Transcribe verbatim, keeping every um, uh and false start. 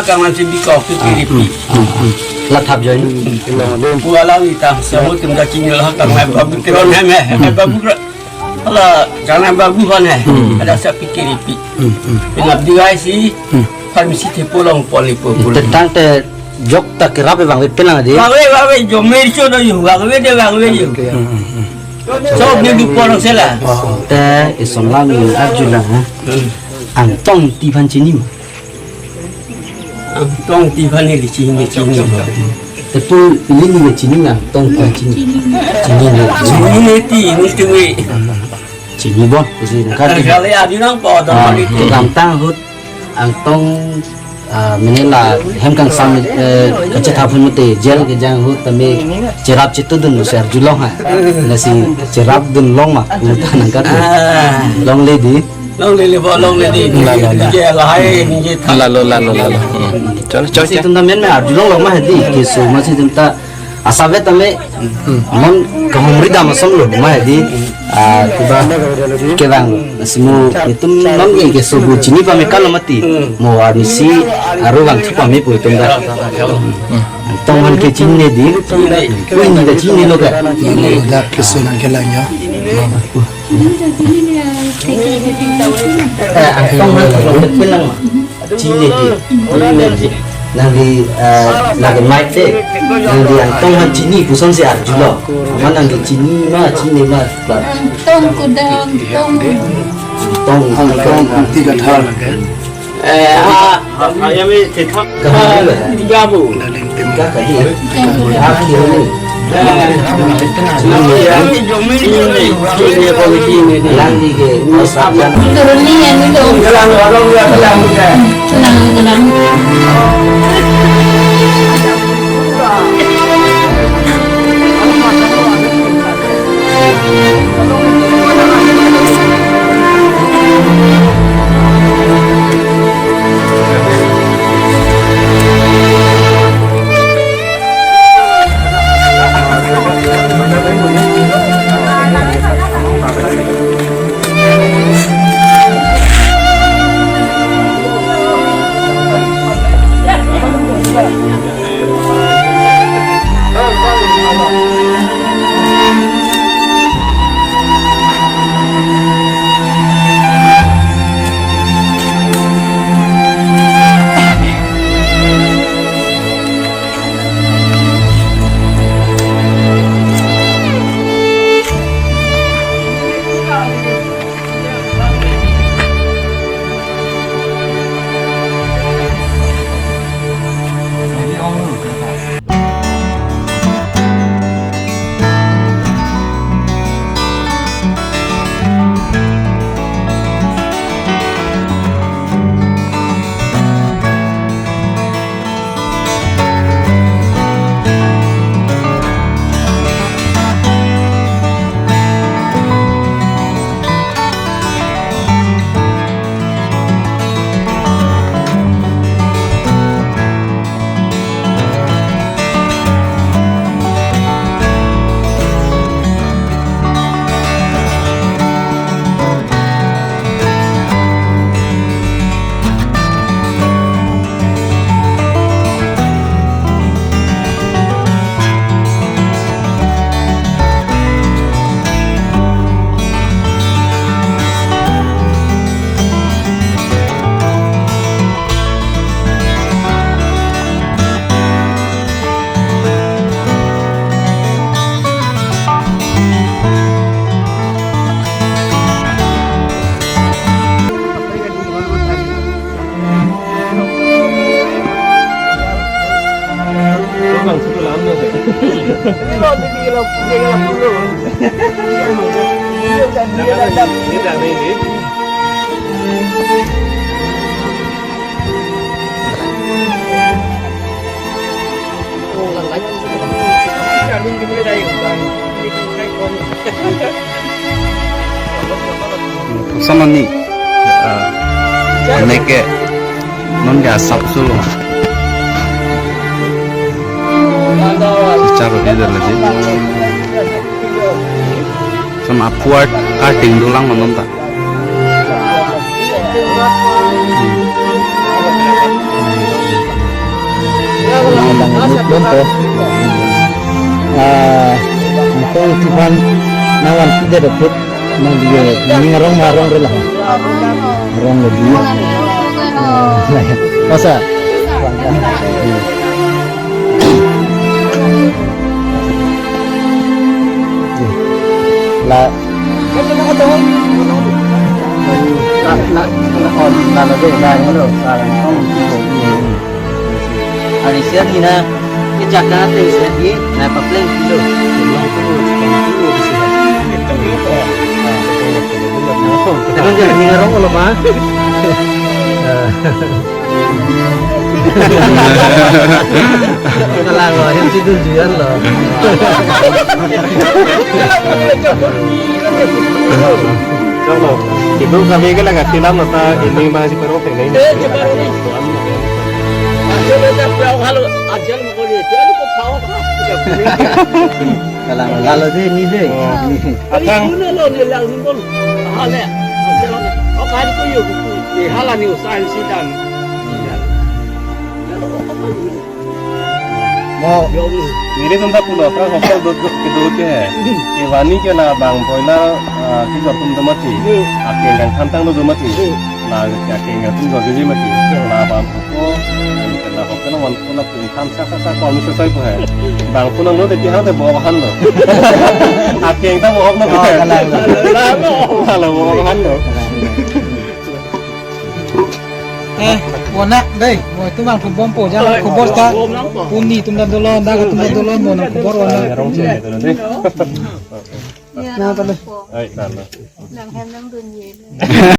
Kang Lamsi bikok si kiripi. La thap join. Pu alang ita, semut tum kachinyo la Kang Lam Babu Teron hem he. Babu Teron. Hala Kang Lam Babu han he. Ada sa pikiripi. Pinap diwai si. Permisi te pulang poli pu pulang. Tentang te jok ta kerap bang pen lang di. Wawe, wawe, jo mercho do yu, wawe de, wawe yu. So ni du porong sela. Te isom lang ni arjulang ha. Angtong ti aphan chini ma? Angtong ti aphan ni chini, chini. Te pu ili ni chini ma, Angtong ti chini. Chini ni. Chini ni ti, ni tu ni. Chini bon, isi nangkat. Kali adi nang po, Ah, tong itu. Kangtang ahut Angtong, ah, mene la hem kangsam, eh, kachethap ahut mate jail kejang ahut tame cherap chetudun si arjulong ha. Lasi cherapdun long ma, puta nangkat. Ah. Longle di. Longle le bo, longle di. La, la, la. Jail hai, ni je thap. Lalo, lalo, lalo. Hmm. Chalo, chalo, Lasi chalo. Itum ta men me arjulong long ma hedi, keso masi itum ta asap vet tame, non kahumri dam ason lo ma hedi, ah, kiba kevang, lasi mo itum non ke keso bu chini pame kalo mati, mo arnisi aru vangthu pame pu itum ta. Angtong aphan ke chini di, ui ni ta chinilo ke. Dak keso nangkelang ya. Eh, Angtong aphan ke chini lang ma. Chini di, chini di. Nangli, eh, nangli mai te, nangli Angtong aphan chini puson si arjulo. Amat nangli chini ma, chini ma, pla. Angtong kuda, Angtong. Angtong, Angtong, Angtong. Tiga thar lagi. Eh, ah, ah, ya, mi, thik thak. Kahani ba? Tiga bu. Tiga kahi. Tiga bu. Ah, kiri ni. Puson ani, ah, aneke non ke asap sulo. Charo di dala di. Son upward cutting dolang non ta. To. Ah, angkong isi aphan nangvanpidet apot nangli ning arong ma arong re la? Arong lo di. Ah, masa? La. Ari siang hina ke jaka te siang hi na papleng kilo. Tapi jadi ni rong lo ma. Kalang lo, yang situ jual lo. Chalo, itu kami ke lagi film nata ini masih perlu pengen. Eh, coba ini. Coba tak tahu kalau ajal mau dia, dia lu kok tahu apa? Kalang lo, lalu deh, ini deh. Oh. Ini. Akang. Ini lo, ini lang, ini lo. Hale. Ajal. Oh, kan itu yuk. Ini hala ni usaha sidan. Mo, nelitum ta pulo aphrang hostel dot dot kedo ke. Kevani ke la bang boiler, ah, kijor atum do mati. Akeng kangthantang do mati. La akeng atum do jiji mati. La bang ko, la hostel non ko la pun tham sa sa sa kon sa sai ko hai. Bang pun nang do de ki hang de bo han do. Akeng ta bo hok no ko. Oh, kalang, kalang. Halo bo han do. Eh, onak dei, mo itum nangthumbompo, jang khobor ta. Puni atum ta dolo, dak atum ta dolo, mo nangkhobor onak. Ya, na, talo. Ai, talo. Nang hem nangdun ye.